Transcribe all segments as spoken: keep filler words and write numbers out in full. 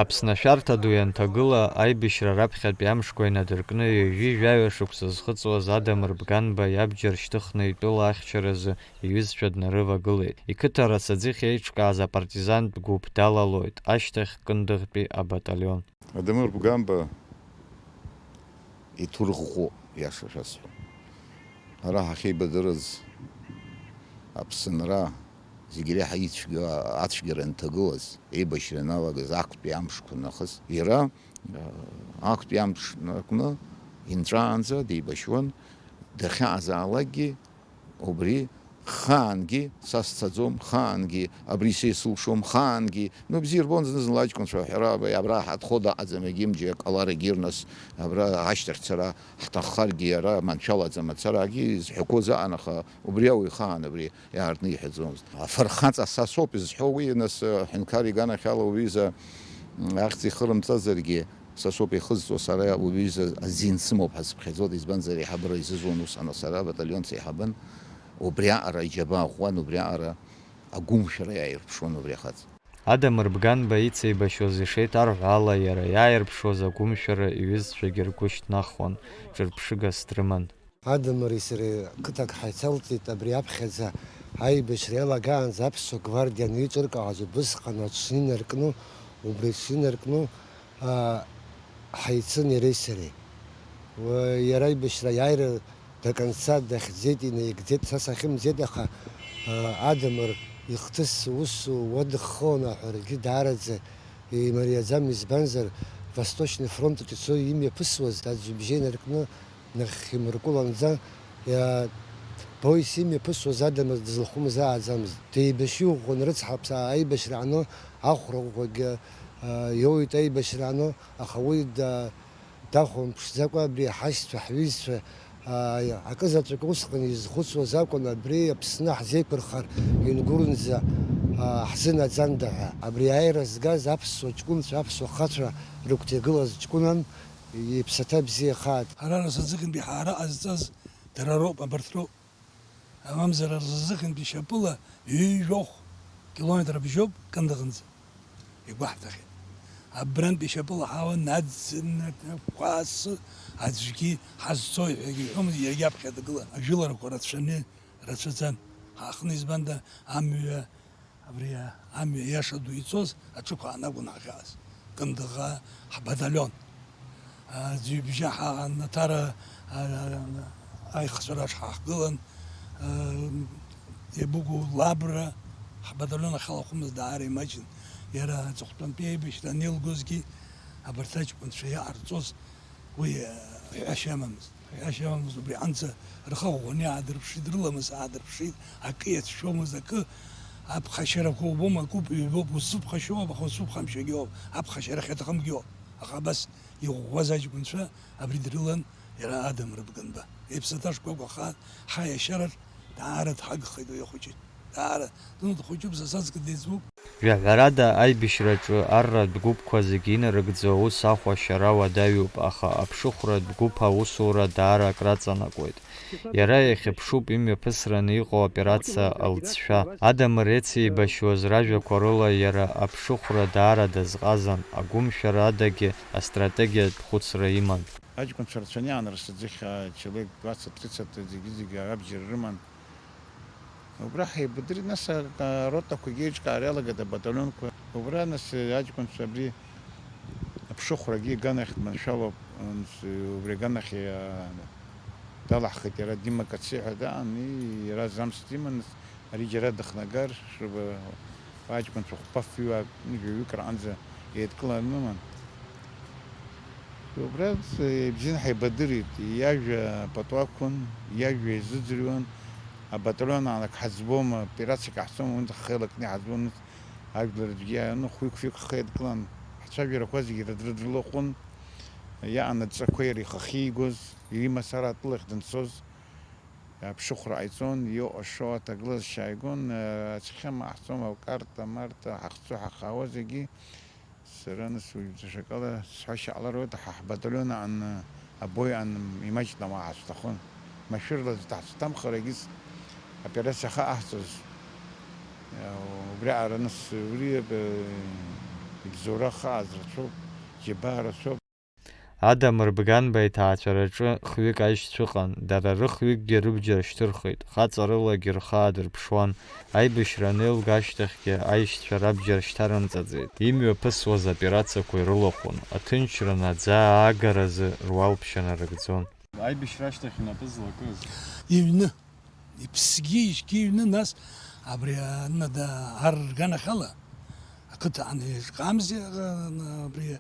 Аԥсны ашәарҭа ду ианҭагыла, аибашьра раԥхьатәи амшқәа инадыркны ҩажәи жәаҩа шықәса зхыҵуаз Адамыр Бганба иабџьар шьҭыхны итәыла ахьчаразы иҩызцәа днарывагылеит. Иқыҭа Расаӡыхь еиҿкааз апартизантә гәыԥ далалоит, ашьҭахь Кындыӷтәи абаталион. Адамыр Бганба иҭурӷәӷәо, иаша шәасҳәап. Ара ҳахьеибадырыз Аԥсынра зегь реиҳа ицәгьоу ацәгьара анҭагылаз, еибашьра ианалагаз актәи амшқәа нахыс, иара, а, актәи амш наркны инҵәаанӡа деибашьуан, дахьаазаалакгьы убри хаангьы са сцаӡом, хаангьы абри са исылшом, хаангьы, ну, бзиа ирбон зны-зынла аҷкәынцәа ҳәара, абра ҳадхо даҟаӡам, егьимџьа акаларагьы ирнас, абра ашьҭахь цара ҳҭаххаргьы, ара маншәалаӡам ацарагьы изҳәақәоз аан, аха убри ауаҩ ихаан абри иаартны иҳәаӡомызт. Афырхаҵа са соуп изҳәо уи, нас, аҳәынҭқар иганахьала уҩыза, м, ахьӡ ихырымҵазаргьы, са соуп ихызҵо, сара уи аҩыза азин сымоуп ҳәа сыԥхьаӡоит, избанзар, еиҳабыра изызуан ус ана сара, абаталион сеиҳабын, убриаҟара иџьабаа ӷәӷәан, убриаҟара агәымшәара иааирԥшуан убри ахаҵа. Адамыр Бганба ицеибашьоз ишеиҭарҳәо ала, иара иааирԥшуаз агәымшәара иҩызцәагьы ргәы шьҭнахуан, ҿырԥшыгас дрыман. Адамыри сареи қыҭак ҳаицалҵит, абри аԥхьаӡа аибашьра иалагаанӡа аԥсуа гвардиа анеиҿыркаауаз убысҟан аҽны инаркны, убри аҽны инаркны, аа, ҳаицын иареи сареи. Уа, иара аибашьра аиааира до конца дахьӡеит, инаигӡеит, са сахьымӡеит, аха, аа, Адамыр ихҭыс ус уадыххылан аҳәарагьы даараӡа имариаӡам, избанзар, Восточный фронт аҿы ицо имҩаԥысуаз аӡҩыбжьа инаркны, нахьхьи мыркәыланӡа, иа-, боис имҩаԥысуаз Адамыр дызлахәымыз ааӡамызт. Деибашьҩы ӷәӷәаны рыцҳа, аԥсаа аибашьра аҟны ахәра ӷәӷәагьы, а, иоуит аибашьра аҟны, аха уи да-, дахәамԥшӡакәа абри ҳашьцәа, ҳҩызцәа, а, акызаҵәык усҟан изхәыцуаз акәын, абри Аԥсны ҳзеиқәырхар ингәырнӡа, а, ҳзынаӡанда ҳәа. Абри аиааира згаз аԥсуа ҷкәынцәа, аԥсуа хацәа рықәҿиагылаз ҷкәынан, иԥсаҭа бзиахааит. Ара Расаӡыхьынтәи ҳаара ҟазҵаз дара роуп, абарҭ роуп. Мамзар Расаӡыхьынтәи шьапыла ҩажәохә километр абжьоуп Кындыӷынӡа. Игәаҳҭахьеит. Абрантәи шьапыла ҳауан, аӡын, қәасы, аӡәгьы ҳазцои ҳәагьы иҳәомызт, иаргьы аԥхьа дгылан. Ажәыларақәа рацәаны, рацәаӡан. Ҳаахны, избанда, амҩа Абри амҩа иаша ду ицоз аҽықәа аанагон ҳахьааз, Кындыӷаа ҳбаталион. Аӡҩыбжьа ҳа-, Анатара, а, аихҵәараҿ ҳаахгылан, а, Ебыгәу Лабра ҳбаталион ахьалахәымыз даара имаҷын. Иара аҵыхәтәантәи аибашьра анеилгозгьы абарҭ аҷкәынцәа иҟарҵоз уи, а, ҳәашьа амамызт. Ҳәашьа амамызт, убри аҟынӡа рхы ӷәӷәаны иаадырԥшит, рыламыс аадырԥшит, акы иацәшәомызт, акы аԥхашьарақәа убом, акоуп, ҩбоуп, узсыԥхашьо ауп, аха узсыԥхамшьогьы ауп, аԥхашьара ахьаҭахымгьы ауп. Аха абас иӷәӷәаз аҷкәынцәа абри дрылан, иара Адамыр Бганба. Иԥсаҭа шкәакәа хаа, ҳаиашьараҿ даара дҳагхеит уи ахәыҷы. Даара, ну, дхәыҷуп, са саҵкы деиҵбуп. Жәаҳәарада, аибашьраҿы арратә гәыԥқәа зегьы инарыгӡо аус ахәашьара уадаҩуп, аха аԥшыхәратә гәыԥ аусура даара акраҵанакуеит. Иара иахьыԥшуп имҩаԥысраны иҟоу аоперациа алҵшәа. Адамыр еицеибашьуаз ражәақәа рыла, иара аԥшыхәра даара дазҟазан, агәымшәара адагьы астратегиатә хәыцра иман. Аҷкәынцәа рацәаны иаанарсит аӡыхь, ачелеик двадцать тридцать зегьы-зегьы абџьар рыман. Убра ҳаибадырит, нас, а, аротақәагьы еиҿкаара иалагеит, абаталионқәа. Убра, нас, аҷкәынцәа абри аԥшыхәрагьы иганахь дманшәалоуп, нас, убри аганахь, а, далаҳхит иара, Дима Кациҳәа даан, и, иара замс диман, нас, ари џьара дыхнагар, шәыба, аҷкәынцәа хәба-фҩык, жәаҩык раҟынӡа еидкыланы иман. Убра ибзианы ҳаибадырит, иажәа пату ақәын, иажәа изыӡырҩуан, абаталион аалак ҳаӡбома, операциак ҟаҳҵома, уи ҳхы еилакны иҳаӡбон, ажәлар аӡәгьы иааины хәҩык-фҩык ҳхы еидкылан, ҳцәажәарақәа зегьы рыдрыдрылахәын, иаан адҵақәа иара ихахьы игоз, иримасара атәылахь данцоз, аԥшыхәра ҟаиҵон, иоуашо аҭагылазшьа ааигон, ацәхьа маҳҵом, акарта-марта ҳахцо ҳахаауа зегьы, Сара, нас, уажәшьҭа акала сҳәашьа ҟалароуеит, ҳа ҳбаталион аан, абои аан, имаҷны ауаа ҳацәҭахон. Машәырла аӡә даҳцәҭамхар егьыс операциа ахы аҳҵоз. Убри аҟара, нас, убри, э, Ибзоуроу хаа зрацәоуп, џьабаа рацәоуп. Адамыр Бганба иҭаацәараҿы хҩык аишьцәа ыҟан, дара рыхҩыкгьы рыбџьар шьҭырхит, хаҵарылагьы рхы аадырԥшуан, аибашьра анеилга ашьҭахьгьы аишьцәа рабџьар шьҭарымҵаӡеит, имҩаԥысуаз операциақәа ирылахәын, аҭынчра наӡаа аагаразы руалԥшьа нарыгӡон. Аибашьра ашьҭахь инапы злакыз? Иҩны. Иԥсгьы ижьгьы иҩны, нас абри анада ар рганахьала ақыҭа анеиҿкаамзи абри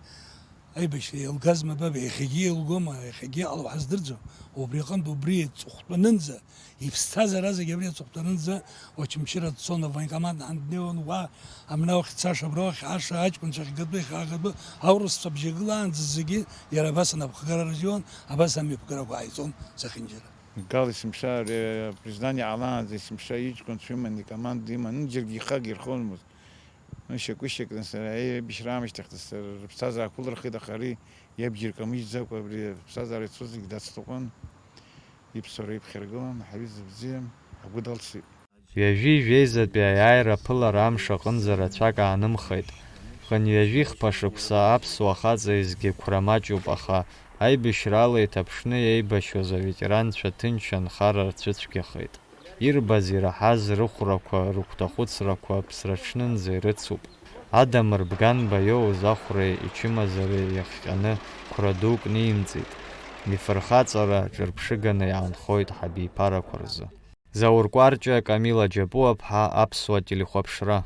аибашьра еилгазма баб, иахьагьы еилгома, иахьагьы иҟало ҳаздырӡом, убри аҟынтә убри иҵыхәтәанынӡа, иԥсҭазаара зегьы абри иҵыхәтәанынӡа Очамчыра дцон, авоенкомат ҳан днеиуан, уа амнауахь дцаша, абра уахь аша, аҷкәынцәа ахьгатәу, иахьаагатәу, аурысцәа бжьагылаанӡа зегьы иара абас анапхгара рзиуан, абас амҩаԥгарақәа ааиҵон зехьынџьара. Гал есымша ари апризнание ҟалаанӡа есымша иҷкәынцәа иман, икоманда иман, џьаргьы ихагьы ирхомызт. Ну, шьакәышьак нас аибашьра аамышьҭахь нас рыԥсҭазаара ақәылырхеит, аха ари иабџьар камыжьӡакәа абри аԥсҭазаара ицоз зегь дацҭаҟәан, иԥсуара иԥхьаргылан, ҳаҩыза бзиа ҳгәы далсит. Ҩажәи жәеизатәи аиааира аԥылара амш аҟынӡа рацәак аанымхеит. Ҟын-ҩажәи хԥа шықәса аԥсуа хаҵа изгьы қәра маҷуп, аха аибашьраала иҭаԥшны иеибашьуаз аветеранцәа ҭынч анхара рцәыцәгьахеит. Ирбаз, ираҳаз рыхәрақәа, рыгәҭахәыцрақәа ԥсраҽнынӡа ирыцуп. Адамыр Бганба иоуз ахәреи ичымазареи иахҟьаны қәра дук нимҵит. Ифырхаҵара ҿырԥшыганы иаанхоит ҳабиԥарақәа рзы. Заур Кәарҷиа, Камила Џьапуаԥҳа, Аԥсуа телехәаԥшра.